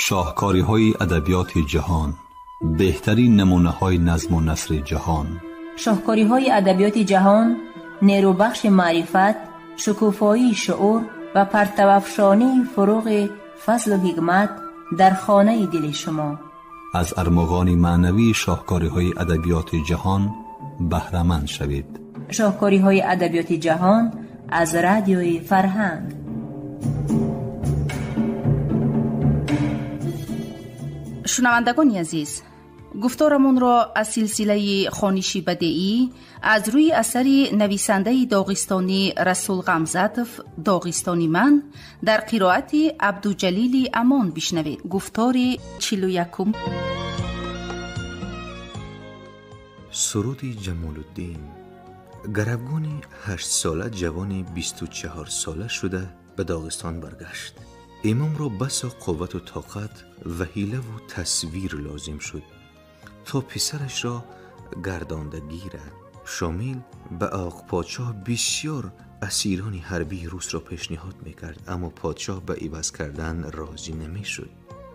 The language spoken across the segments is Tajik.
Шоҳкориҳои адабиёти ҷаҳон, беҳтарин намунаҳои назму насри ҷаҳон. Шоҳкориҳои адабиёти ҷаҳон нерӯбахши маърифат, шукуфоии шуур ва партавафшонии фуруғи фазлу ҳикмат дар хонаи дили шумо. Аз армуғони маънавии шоҳкориҳои адабиёти ҷаҳон баҳраманд шавед. Шоҳкориҳои адабиёти ҷаҳон аз радиои Фарҳанг. Шунавандагони азиз, гуфторамонро аз силсилаи хониши бадеӣ аз рӯи асари нависандаи доғистонӣ Расул Ғамзатов «Доғистони ман» дар қироати Абдуҷалили Амон бишнавед. Гуфтори 41. Суруди Ҷамолуддин. Гаравгони 8-сола ҷавони 24-сола шуда ба Доғистон баргашт. Имомро басо қуввату тоқат ва ҳилаву тасвир лозим шуд то писарашро гардонда гирад. Шомил ба Оқподшоҳ бисёр асирони ҳарбии русро пешниҳод мекард, аммо подшоҳ ба иваз кардан розӣ намешуд.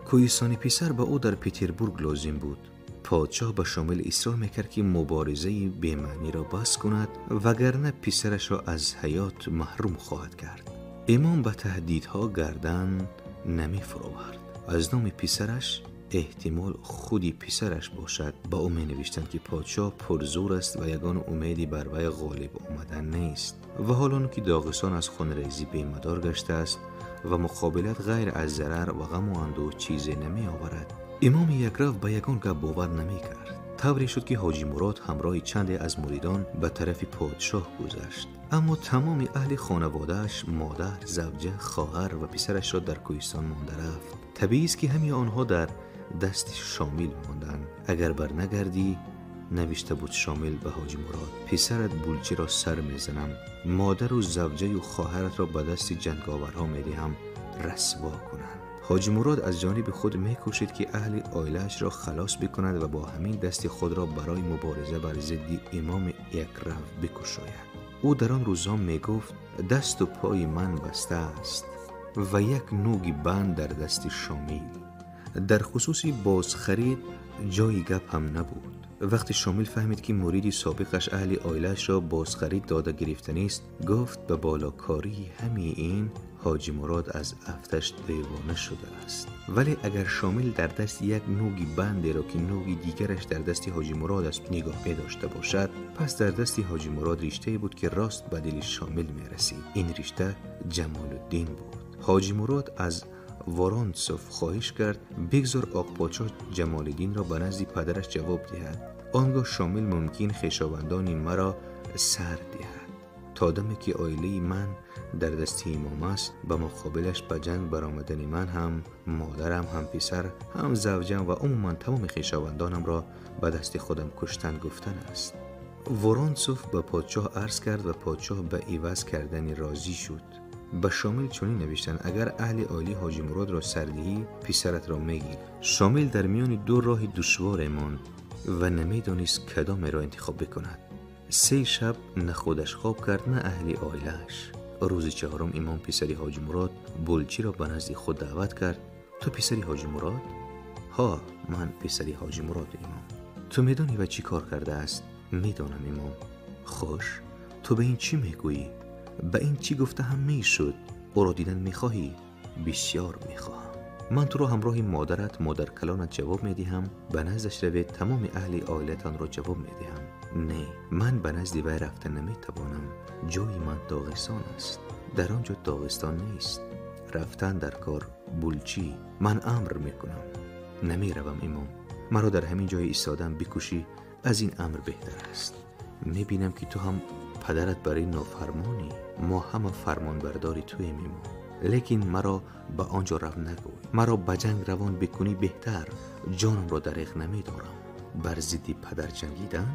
Кӯҳистони писар ба ӯ дар Петербург лозим буд. Подшоҳ ба Шомил исрор мекард, ки муборизаи бемаъниро бас кунад, вагарна писарашро аз ҳаёт маҳрум хоҳад кард. Имом ба таҳдидҳо гардан намефуровард. Аз номи писараш, эҳтимол худи писараш бошад, ба ӯ менавиштанд, ки подшоҳ пурзур аст ва ягон умеди бар вай ғолиб омадан нест. Ва ҳол он ки Доғистон аз хунрезӣ бемадор гаштааст ва муқобилат ғайр аз зарар ва ғаму андӯҳ чизе намеоварад. Имоми якрав ба ягон гап бовар намекард. Тавре шуд, ки Ҳоҷи Мурод ҳамроҳи чанде аз муридон ба тарафи подшоҳ гузашт, аммо тамоми аҳли хонаводааш, модар, завҷа, хоҳар ва писарашро дар кӯҳистон монда рафт. Табиист, ки ҳамаи онҳо дар дасти Шомил монданд. Агар барнагардӣ, навишта буд Шомил ба Ҳоҷи Мурод, писарат Булчиро сар мезанам, модару завҷаю хоҳаратро ба дасти ҷанговарҳо медиҳам расво кунанд. Ҳоҷи Мурод аз ҷониби худ мекӯшид, ки аҳли оилаашро халос бикунад ва бо ҳамин дасти худро барои мубориза бар зидди имоми якрав бикушояд. Ӯ дар он рӯзҳо мегуфт: дасту пои ман баста аст ва як нӯги банд дар дасти Шомил. Дар хусуси бозхарид ҷои гап ҳам набуд. Вақте Шомил фаҳмид, ки муриди собиқаш аҳли оилаашро бозхарид дода гирифтанист, гуфт ба болокории ҳамаи ин Ҳоҷи Мурод аз афташ девона шудааст. Вале агар Шомил дар даст як нӯги бандеро, ки нӯги дигараш дар дасти Ҳоҷи Мурод аст, нигоҳ медошта бошад, пас дар дасти Ҳоҷи Мурод риштае буд, ки рост ба дили Шомил мерасид. Ин ришта Ҷамолуддин буд. Ҳоҷи Мурод аз Воронцов хоҳиш кард, бигзор Оқподшоҳ Ҷамолиддинро ба назди падараш ҷавоб диҳад. Он гоҳ Шомил мумкин хешовандони маро сар диҳад. То даме ки оилаи ман дар дасти имом аст, ба муқобилаш ба ҷанг баромадани ман ҳам модарам, ҳам писар, ҳам завҷам ва умуман тамоми хешовандонамро ба дасти худам куштан гуфтан аст. Воронцов ба подшоҳ арз кард ва подшоҳ ба иваз кардани розӣ шуд. Ба Шомил чунин навиштанд: агар аҳли оилаи Ҳоҷи Муродро сардиҳӣ, писаратро мегир. Шомил дар миёни ду роҳи душворе монд ва намедонист кадомеро интихоб бикунад. 3 шаб на худаш хоб кард, на аҳли оилааш. Рӯзи чаҳорум имом писари Ҳоҷи Мурод Булчиро ба назди худ даъват кард. Ту писари Ҳоҷи Мурод? Ҳа, ман писари Ҳоҷи Мурод, имом. Ту медонӣ ва чӣ кор кардааст? Медонам, имом. Хуш, ту ба ин чӣ мегӯӣ? Ба ин чӣ гуфта ҳам мешуд? Ӯро дидан мехоҳӣ? Бисёр мехоҳам. Ман туро ҳамроҳи модарат, модаркалонат ҷавоб медиҳам. Ба наздаш равед, тамоми аҳли оилатонро ҷавоб медиҳам. Не, ман ба назди вай рафта наметавонам. Ҷои ман Доғистон аст. Дар он ҷо Доғистон нест. Рафтан дар кор, Булчӣ. Ман амр мекунам. Намеравам, имом. Маро дар ҳамин ҷои истодан бикушӣ, аз ин амр беҳтар аст. Мебинам, ки ту ҳам падарат барои нофармонӣ. Мо ҳама фармонбардори туем, имом. Лекин маро ба он ҷо рав нагӯй. Маро ба ҷанг равон бикунӣ беҳтар. Ҷонамро дареғ намедорам. Бар зидди падар ҷангидан,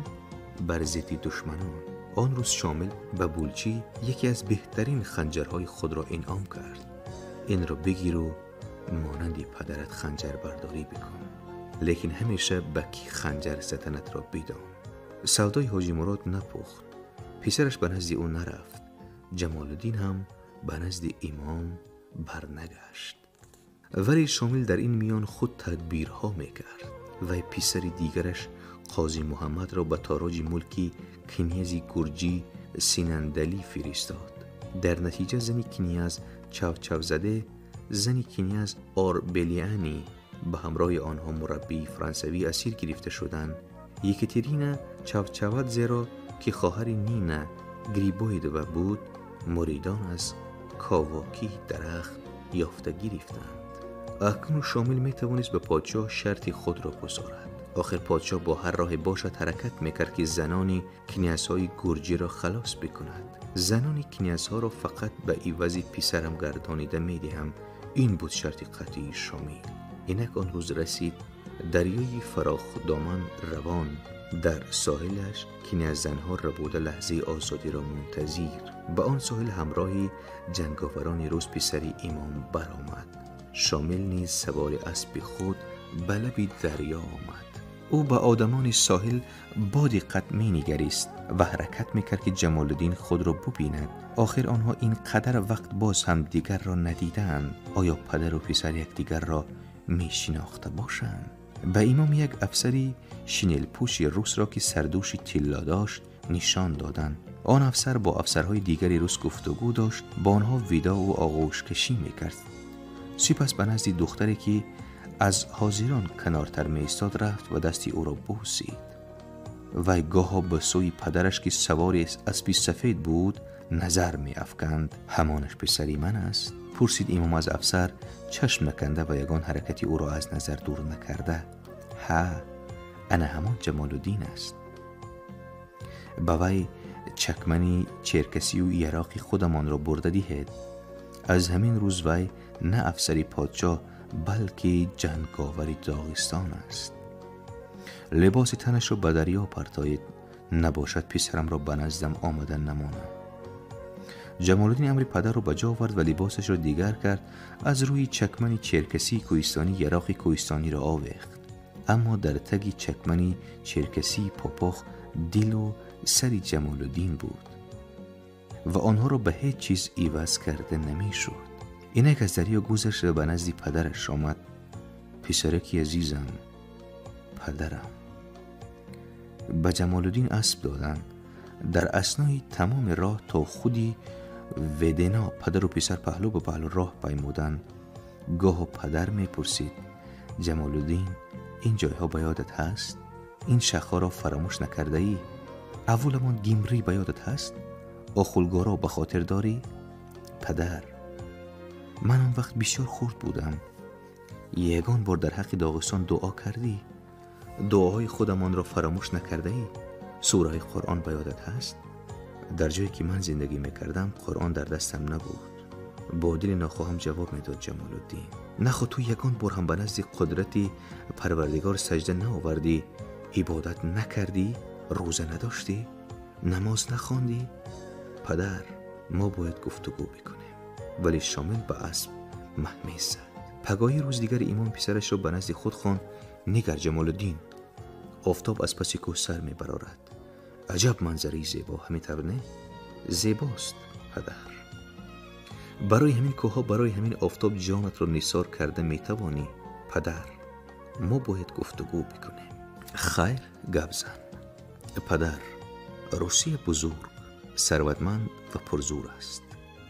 бар зидди душманон. Он рӯз Шомил ба Булчӣ яке аз беҳтарин ханҷарҳои худро инъом кард. Инро бигиру монанди падарат ханҷарбардорӣ бикун. Лекин ҳамеша ба кӣ ханҷар заданатро бидон. Савдои Ҳоҷи Мурод напухт. Писараш ба назди ӯ нарафт. Ҷамолуддин ҳам ба назди имом барнагашт. ولی شامل در این میان خود تدبیرها میکرد. وی پسر دیگرش قاضی محمد را به تاراج ملکی کنیز گرجی سینندلی فرستاد. در نتیجه زنی کنیز چاوچاو زده، زنی کنیز آربلیانی به همراه آنها مربی فرانسوی اسیر گرفته شدند. یکترینا چاوچاوادزه را که خواهر نینا گریبویدova بود، مریدان از کاواکی درخت یافته گرفتند. اکنون شامل می توانست به پادشاه شرط خود را گذارد. آخر پادشاه با هر راه باشد حرکت میکرد که زنان کنیزهای گرجی را خلاص بکند. زنان کنیزها را فقط به عوض پسرم گردانیده میدهم. این بود شرط قطعی شامل. اینک آن روز رسید. دریای فراخ دامن روان، در ساحلش کنیز زنها ربوده لحظه آزادی را منتظر. به آن ساحل همراه جنگاوران روس پسر امام برآمد. شامل نیز سوار اسب خود به لب دریا آمد. او به آدمان ساحل با دقت می نگریست و حرکت می کرد که جمال الدین خود را ببیند. آخر آنها این قدر وقت باز هم دیگر را ندیدند. آیا پدر و پسر یکدیگر را می شناخته باشند؟ به امام یک افسری شینل پوش روس را که سردوش طلا داشت نشان دادند. آن افسر با افسرهای دیگری روس گفتگو داشت، با آنها ویدا و آغوش کشی می کرد. سپس به نزد دختری که از حاضران کنارتر می ایستاد رفت و دستی او را بوسید. وی گاها به سوی پدرش که سوار اسب سفید بود نظر می افکند. همانش پسری من است؟ پرسید امام از افسر، چشم نکنده و یگان حرکتی او را از نظر دور نکرده. ها، انا همان جمال الدین است. به وی چکمنی چرکسی و یراقی خودمان را برده دهید. از همین روز وی نه افسری پادشاه بلکه جنگاور داغستان است. لباس تنش را به دریا پرتاید، نباشد پسرم را به نزدم آمدن نمانم. جمال الدین امر پدر را به جا آورد و لباسش را دیگر کرد. از روی چکمنی چرکسی کوهستانی یراق کوهستانی را آویخت، اما در تگ چکمنی چرکسی پاپاخ دل و سر جمال الدین بود و آنها را به هیچ چیز عوض کرده نمیشد. اینک از دریا گذشت و به نزد پدرش آمد. پسرکی عزیزم، پدرم. به جمال الدین اسب دادند. در اثنای تمام راه تا خودی ودنا پدر و پسر پهلو به پهلو راه پیمودند. گاه پدر میپرسید جمال الدین این جایها به یادت هست؟ این شخها را فراموش نکرده ای؟ اولمان گیمری به یادت هست؟ آخولگارا به خاطر داری؟ پدر، من آن وقت بسیار خرد بودم. یگان بار در حق داغستان دعا کردی؟ دعاهای خودمان را فراموش نکرده ای؟ سوره قرآن به یادت هست؟ در جایی که من زندگی میکردم قرآن در دستم نبود. با دل ناخواهم جواب میداد جمال الدین. نخوا تو یگان بار هم به نزد قدرت پروردگار سجده نآوردی، عبادت نکردی، روزه نداشتی، نماز نخواندی؟ پدر، ما باید گفتگو بکنیم. ولی شامل به اسب مهمیز زد. پگاهی روز دیگر امام پسرش را به نزد خود خواند. نگر جمال الدین، آفتاب از پس کوه سر میبرارد. عجب منظره زیبا، همینطور نه؟ زیباست پدر. برای همین کوه، برای همین آفتاب جانت را نثار کرده میتوانی. پدر، ما باید گفتگو بکنیم. خیر، گپ زن. پدر، روسیه بزرگ، ثروتمند و پرزور است.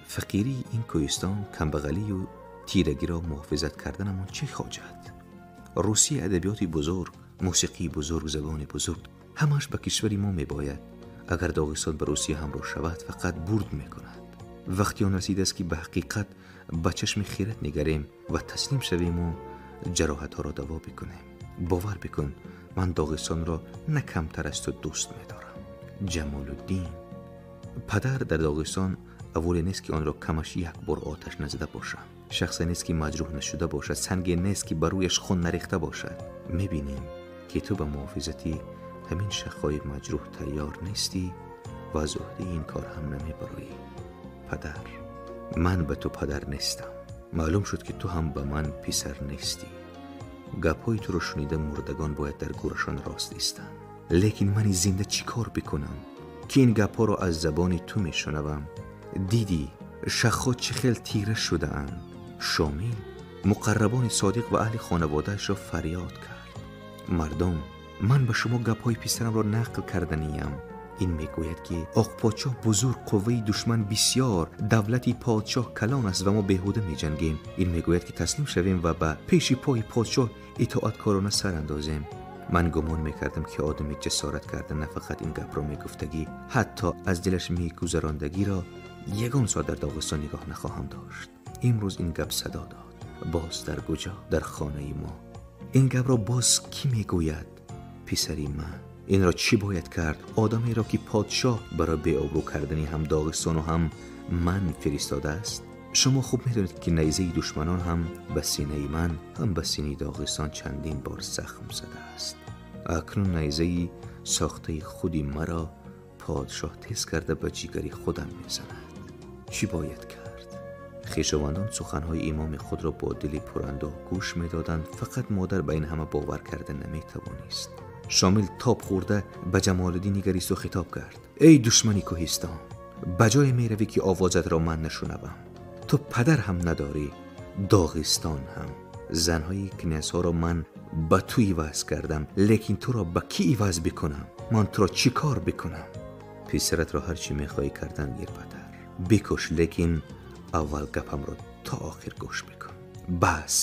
فقیری این کوهستان، کمبغلی و تیرگی را محافظت کردنمان چه حاجت؟ روسیه ادبیات بزرگ، موسیقی بزرگ، زبان بزرگ، همش به کشور ما میباید. اگر داغستان به روسیه همراه شود فقط برد میکند. وقتی آن رسیده است که به حقیقت به چشم خیرت نگریم و تسلیم شویم و جراحت ها را دوا بکنیم. باور بکن من داغستان را نه کمتر از تو دوست میدارم. جمال الدین، پدر در داغستان اولی نیست که آن را کمش یک بار آتش نزده باشم. شخصی نیست که مجروح نشده باشد، سنگی نیست که بر رویش خون نریخته باشد. میبینیم که تو به محافظتی همین شخصای مجروح تیار نیستی و از عهده این کار هم نمیبرایی. پدر، من به تو پدر نیستم. معلوم شد که تو هم به من پسر نیستی. گپهای تو رو شنیده مردگان باید در گورشان راست ایستند. لیکن من زنده چی کار بکنم که این گپها رو از زبان تو میشنوم؟ دیدی شخها چه خیل تیره شده اند. شامل муқаррабони содиқ ва аҳли хонаводаашро фарёд кард: мардум, ман ба шумо гапҳои писарамро нақл карданиям. Ин мегӯяд, ки Оқподшоҳ бузург, қувваи душман бисёр, давлати подшоҳ калон аст ва мо беҳуда меҷангем. Ин мегӯяд, ки таслим шавем ва ба пеши пои подшоҳ итоаткорона сар андозем. Ман гумон мекардам, ки одами ҷасорат карда на фақат ин гапро мегуфтагӣ, ҳатто аз дилаш мегузарондагиро ягон соат дар Доғистон нигоҳ нахоҳам дошт. Имрӯз ин гап садо дод. Боз дар куҷо? Дар хонаи мо. Ин гапро боз кӣ мегӯяд? Писари ман. Инро чӣ бояд кард? Одамеро, ки подшоҳ барои беобрӯ кардани ҳам Доғистону ҳам ман фиристодааст. Шумо хуб медонед, ки найзаи душманон ҳам ба синаи ман, ҳам ба синаи Доғистон чандин бор захм задааст. Акнун найзаи сохтаи худи маро подшоҳ тез карда ба ҷигари худам мезанад. Чӣ бояд кард? Хешовандон суханҳои имоми худро бо дили пурандӯҳ гӯш медоданд. Фақат модар ба ин ҳама бовар карда наметавонист. Шомил тоб хӯрда ба Ҷамолиддин нигаристу хитоб кард: эй душмани кӯҳистон, ба ҷое меравӣ, ки овозатро ман нашунавам. Ту падар ҳам надорӣ, Доғистон ҳам. Занҳои князҳоро ман ба ту иваз кардам, лекин туро ба кӣ иваз бикунам? Ман туро чӣ кор бикунам? Писаратро ҳар чӣ мехоҳӣ кардан гир, падар, бикуш, лекин аввал гапамро то охир гӯш бикун. Бас,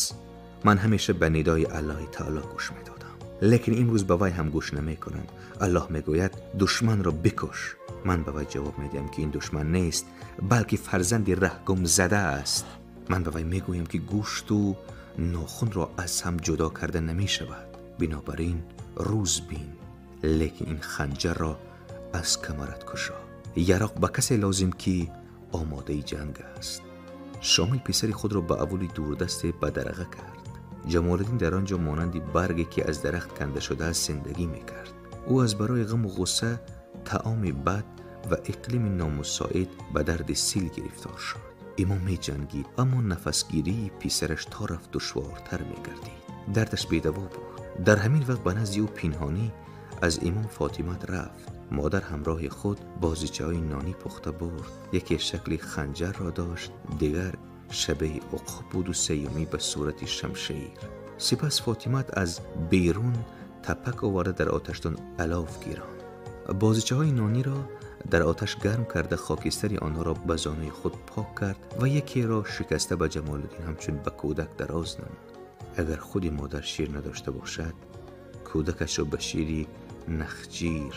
ман ҳамеша ба нидои Аллоҳи таоло гӯш медодам, лекин имрӯз ба вай ҳам гӯш намекунам. Аллоҳ мегӯяд: душманро бикуш. Ман ба вай ҷавоб медиҳам, ки ин душман нест, балки фарзанди раҳгум зада аст. Ман ба вай мегӯям, ки гӯшту нохунро аз ҳам ҷудо карда намешавад. Бинобар ин рӯз бин, лекин ин ханҷарро аз камарат кушо. Яроқ ба касе лозим, ки омодаи ҷанг аст. Шомил писари худро ба аввали дурдасте бадараға кард. Ҷамолиддин дар он ҷо монанди барге, ки аз дарахт канда шудааст, зиндагӣ мекард. Ӯ аз барои ғаму ғусса, таоми бад ва иқлими номусоид ба дарди сил гирифтор шуд. Имом меҷангид, аммо нафасгирии писараш то рафт душвортар мегардид. Дардаш бедаво буд. Дар ҳамин вақт ба назди ӯ пинҳонӣ аз имом Фотимат рафт. Модар ҳамроҳи худ бозичаҳои нонӣ пухта бурд. Яке шакли ханҷарро дошт, дигар шабеҳи уқоб буду сеюмӣ ба сурати шамшер. Сипас Фотимат аз берун тапак оварда дар оташдон алов гирон. Бозичаҳои нониро дар оташ гарм карда хокистари онҳоро ба зонуи худ пок кард ва якеро шикаста ба Ҷамолиддин ҳамчун ба кӯдак дароз намуд. Агар худи модар шир надошта бошад, кӯдакашро ба шири нахҷир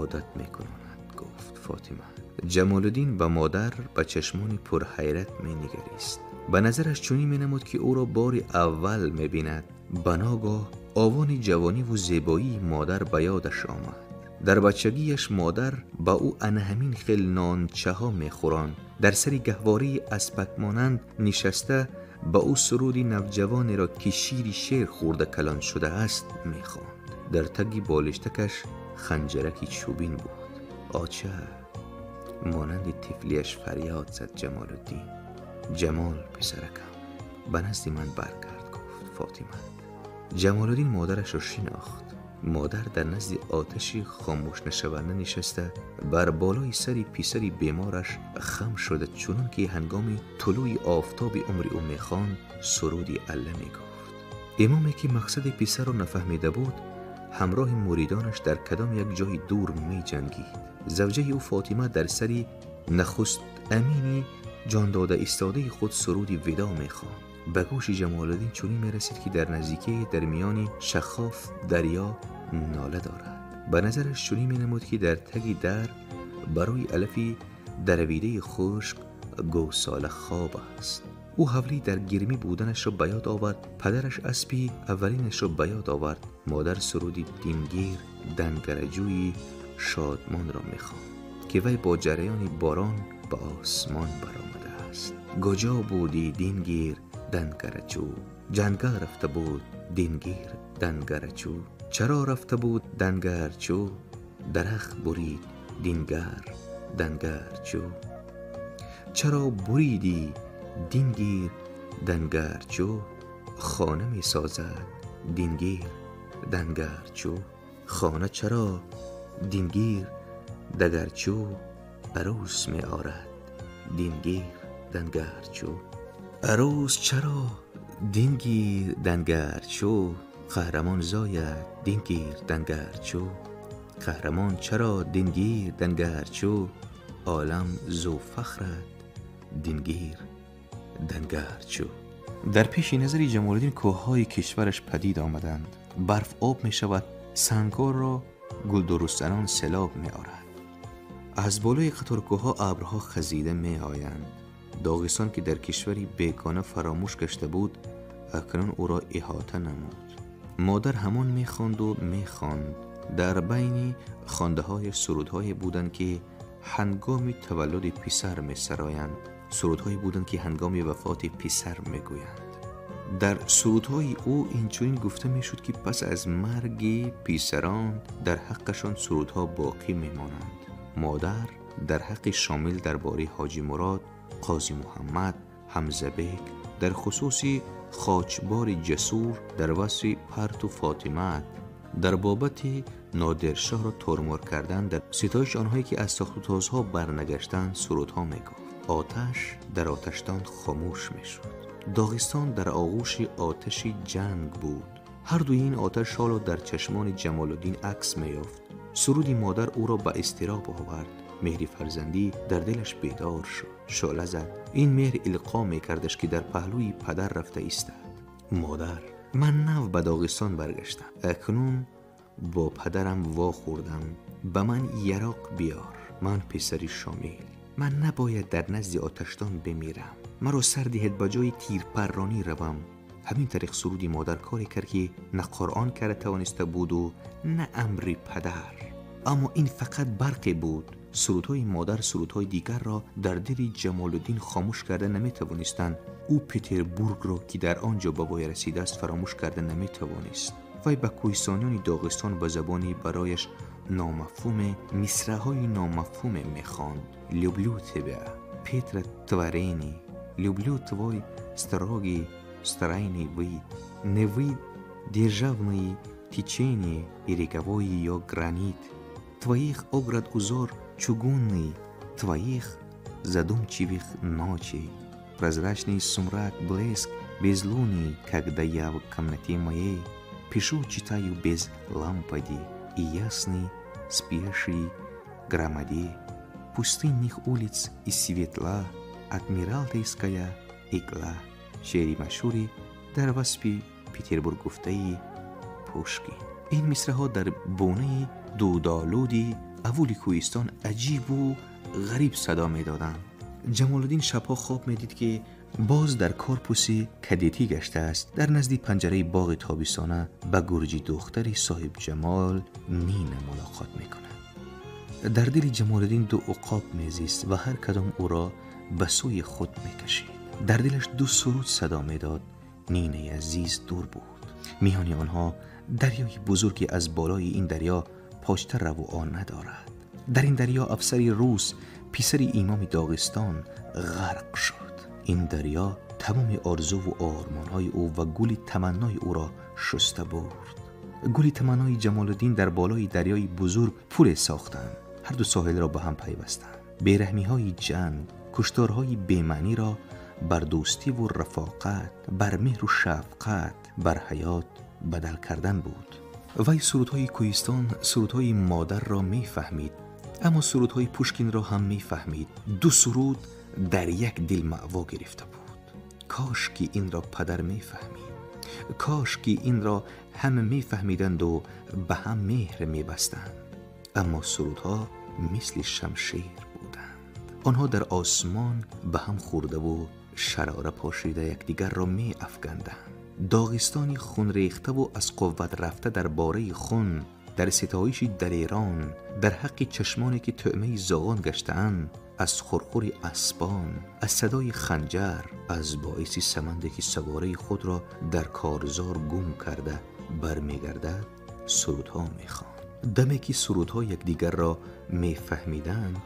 одат мекунонад, гуфт Фотима. Ҷамолиддин ба модар ба чашмони пурҳайрат менигарист. Ба назараш чунин менамуд, ки ӯро бори аввал мебинад. Ба ногоҳ овони ҷавониву зебоии модар ба ёдаш омад. Дар бачагиаш модар ба ӯ ана ҳамин хел нончаҳо мехӯронд. Дар сари гаҳвории аспакмонанд нишаста ба ӯ суруди навҷавонеро, ки шири шер хӯрда калон шудааст, мехонд. Дар таги болиштакаш ханҷараки чӯбин буд. Оча, монанди тифлиаш фарёд зад Ҷамолиддин. Ҷамол писаракам, ба назди ман баргард, гуфт Фотима. Ҷамолиддин модарашро шинохт. Модар дар назди оташи хомӯш нашаванда нишаста бар болои сари писари бемораш хам шуда, чунон ки ҳангоми тулӯи офтоби умри ӯ мехонд, суруди алла мегуфт. Имоме, ки мақсади писарро нафаҳмида буд, ҳамроҳи муридонаш дар кадом як ҷои дур меҷангид. Завҷаи ӯ Фотима дар сари нахуст амини ҷондода истодаи худ суруди видо мехонд. Ба гӯши Ҷамолиддин чунин мерасид, ки дар наздикии дар миёни шахоф дарё нола дорад. Ба назараш чунин менамуд, ки дар таги дар барои алафи даравидаи хушк гӯсола хоб аст. Ӯ ҳавлӣ дар гирмӣ буданашро ба ёд овард. Падараш аспи аввалинашро ба ёд овард. Модар суруди дингир дангараҷӯи шодмонро мехонд, ки вай бо ҷараёни борон ба осмон баромадааст. Куҷо будӣ, дингир дангарачӯ? Ҷангал рафта буд дингир дангарачӯ. Чаро рафта буд дангарчӯ? Дарахт бурид дингар дангарчӯ. Чаро буридӣ дингир дангарчӯ? Хона месозад дингир дангарчӯ. Хона чаро дингир дагарчӯ? Арӯс меорад дингир дангарчӯ. Арӯс чаро Дингир дангарчу қаҳрамон зояд, дингир дангарчу қаҳрамон чаро дингир дангарчу олам зу фахрат дингир дангарчу. Дар пеши назари Ҷамолиддин кӯҳҳои кишвараш падид омаданд. Барф об мешавад, сангҳоро гулдурустанон селоб меорад. Аз болои қаторкӯҳҳо абрҳо хазида меоянд. Доғистон ки дар кишвари бегона фаромӯш гашта буд, акнун ӯро иҳота намуд. Модар ҳамон мехонду мехонд. Дар байни хондаҳояш сурудҳое буданд, ки ҳангоми таваллуди писар месароянд, сурудҳое буданд, ки ҳангоми вафоти писар мегӯянд. Дар сурудҳои ӯ инчунин гуфта мешуд, ки пас аз марги писарон дар ҳаққашон сурудҳо боқӣ мемонанд. Модар дар ҳаққи Шомил дар бораи Ҳоҷи Мурод, Қози Муҳаммад, Ҳамзабек, дар хусуси Хочбори ҷасур, дар васфи Парту Фотимат, дар бобати Нодиршоҳро тормор кардан, дар ситоиши онҳое ки аз сохтутозҳо барнагаштанд сурудҳо мегуфт. Оташ дар оташдон хомӯш мешуд. Доғистон дар оғӯши оташи ҷанг буд. Ҳар дуи ин оташ ҳоло дар чашмони Ҷамолуддин акс меёфт. Суруди модар ӯро ба изтироб овард. Меҳри фарзандӣ дар дилаш бедор шуд, шӯъла зад. Ин меҳр илқо мекардаш, ки дар паҳлӯи падар рафта истад. Модар, ман нав ба Доғистон баргаштам. Акнун бо падарам вохӯрдам. Ба ман яроқ биёр. Ман писари Шомил. Ман набояд дар назди оташдон бимирам. Маро сар диҳед, ба ҷои тирпарронӣ равам. Ҳамин тариқ суруди модар коре кард, ки на Қуръон карда тавониста буду на амри падар. Аммо ин фақат барқе буд. Сурудҳои модар сурудҳои дигарро дар дили Ҷамолуддин хомӯш карда наметавонистанд. Ӯ Петербургро, ки дар он ҷо ба воя расидааст, фаромӯш карда наметавонист. Вай ба кӯҳистониёни Доғистон ба забони барояш номафҳуме мисраъҳои номафҳуме мехонд. Люблю тебя, Петра творение, люблю твой строгий стройный вид, Невы державные течения и роковой ее гранит, твоих оград узор чугунный, твоих задумчивых ночей, прозрачный сумрак, блеск безлуний, когда я в комнате моей пишу, читаю без лампади и ясный спеший громаде пустынных улиц и светла адмиралтейская игла. Шеъри машҳури дар васфи Петербург гуфтаи Пушкин. Ин мисраҳо дар бунаи дудолуди аввули кӯҳистон аҷибу ғариб садо медоданд. Ҷамолуддин шабҳо хоб медид, ки боз дар корпуси кадетӣ гаштааст. Дар назди панҷараи боғи тобистона ба гурҷи духтари соҳибҷамол Нина мулоқот мекунад. Дар дили Ҷамолуддин ду уқоб мезист ва ҳар кадом ӯро ба сӯи худ мекашид. Дар дилаш ду суруд садо медод. Нинаи азиз дур буд. Миёни онҳо дарёи бузурге аз болои ин дарё пошта равуо надорад. Дар ин дарё афсари рус, писари имоми Доғистон, ғарқ шуд. Ин дарё тамоми орзуву ормонҳои ӯ ва гули таманнои ӯро шуста бурд. Гули таманнои Ҷамолуддин дар болои дарёи бузург пуле сохтанд. Ҳар ду соҳилро ба ҳам пайвастанд. Бераҳмиҳои ҷанг, кушторҳои бемаъниро бар дӯстиву рафоқат, бар меҳру шафқат, бар ҳаёт бадал кардан буд. Вай сурудҳои кӯҳистон, сурудҳои модарро мефаҳмид, аммо сурудҳои Пушкинро ҳам мефаҳмид. Ду суруд дар як дил маъво гирифта буд. Кош ки инро падар мефаҳмид. Кош ки инро ҳама мефаҳмиданду ба ҳам меҳр мебастанд. Аммо сурудҳо мисли шамшер буданд. Онҳо дар осмон ба ҳам хӯрдаву шарора пошида якдигарро меафканданд. Доғистони хунрехтаву аз қувват рафта дар бораи хун, дар ситоиши далерон, дар ҳаққи чашмоне ки тӯъмаи зоғон гаштаанд, аз хурхури аспон, аз садои ханҷар, аз боиси саманде ки савораи худро дар корзор гум карда бармегардад, сурудҳо мехонд. Даме ки сурудҳо якдигарро мефаҳмиданд,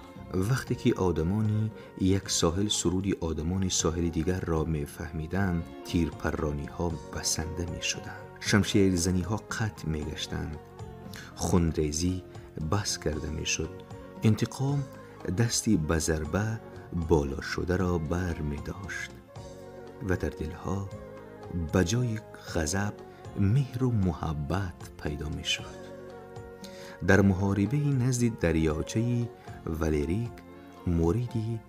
вақте ки одамони як соҳил суруди одамони соҳили дигарро мефаҳмиданд, тирпаррониҳо басанда мешуданд, шамшерзаниҳо қатъ мегаштанд, хунрезӣ бас карда мешуд, интиқом дасти ба зарба боло шударо бар медошт ва дар дилҳо ба ҷои ғазаб меҳру муҳаббат пайдо мешуд. Дар муҳорибаи назди дарёчаи Валерик муриди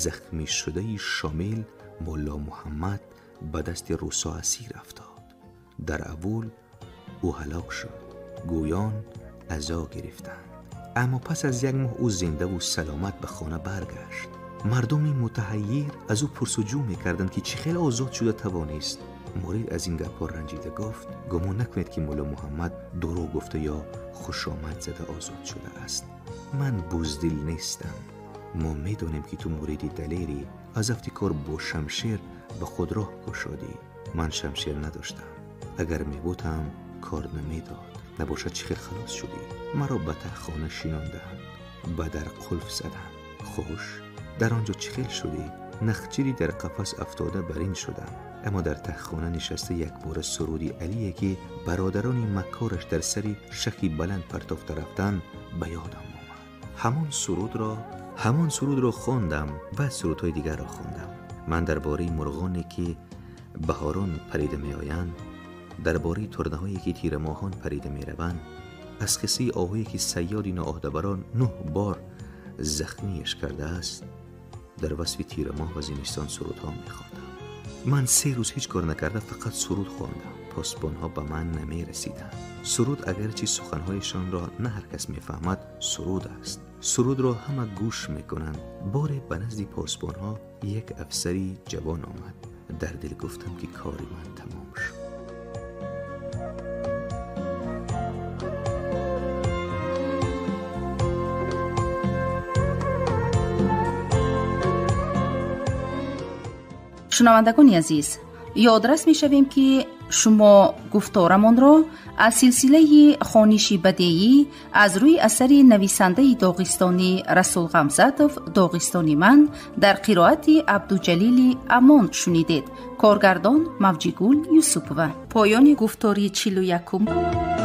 захмӣ шудаи Шомил Мулло Муҳаммад ба дасти русо асир афтод. Дар аввал ӯ ҳалок шуд, гӯён азо гирифтанд. Аммо пас аз як моҳ ӯ зиндаву саломат ба хона баргашт. Мардуми мутаҳаййир аз ӯ пурсуҷӯ мекарданд, ки чӣ хел озод шуда тавонист. Мурид аз ин гапҳо ранҷида гуфт: гумон накунед, ки Мулло Муҳаммад дурӯғ гуфта ё хушомад зада озод шудааст. Ман буздил нестам. Мо медонем, ки ту муриди далерӣ, аз афти кор бо шамшер ба худ роҳ кушодӣ. Ман шамшер надоштам. Агар мебуд ҳам кор намедод. Набошад чӣ хел халос шудӣ? Маро ба таххона шинонданд, ба дар қулф заданд. Хуш, дар он ҷо чӣ хел шудӣ? Нахчири дар қафас афтода барин шудам. Аммо дар таххона нишаста якбора суруди Алие, ки бародарони маккораш дар сари шахи баланд партофта рафтанд, ба ёдам омад. Ҳамон сурудро хондам, баъд сурудҳои дигарро хондам. Ман дар бораи мурғоне, ки баҳорон парида меоянд, дар бораи турнаҳое, ки тирамоҳон парида мераванд, аз қиссаи оҳуе, ки сайёди ноаҳдабарон 9 бор захмиаш кардааст, дар васфи тирамоҳ ва зимистон сурудҳо мехондам. Ман 3 рӯз ҳеҷ кор накарда фақат суруд хондам. Посбонҳо ба ман намерасиданд. Суруд агарчи суханҳояшонро на ҳар кас мефаҳмад, суруд аст. Сурудро ҳама гӯш мекунанд. Боре ба назди посбонҳо як афсари ҷавон омад. Дар дил гуфтам, ки кори ман тамом шуд. Шунавандагони азиз, ёдрас мешавем, ки шумо гуфторамонро аз силсилаи хониши бадеӣ аз рӯи асари нависандаи доғистонӣ Расул Ғамзатов «Доғистони ман» дар қироати Абдуҷалили Амон шунидед. Коргардон Мавҷигул Юсупова. Поёни гуфтори 41.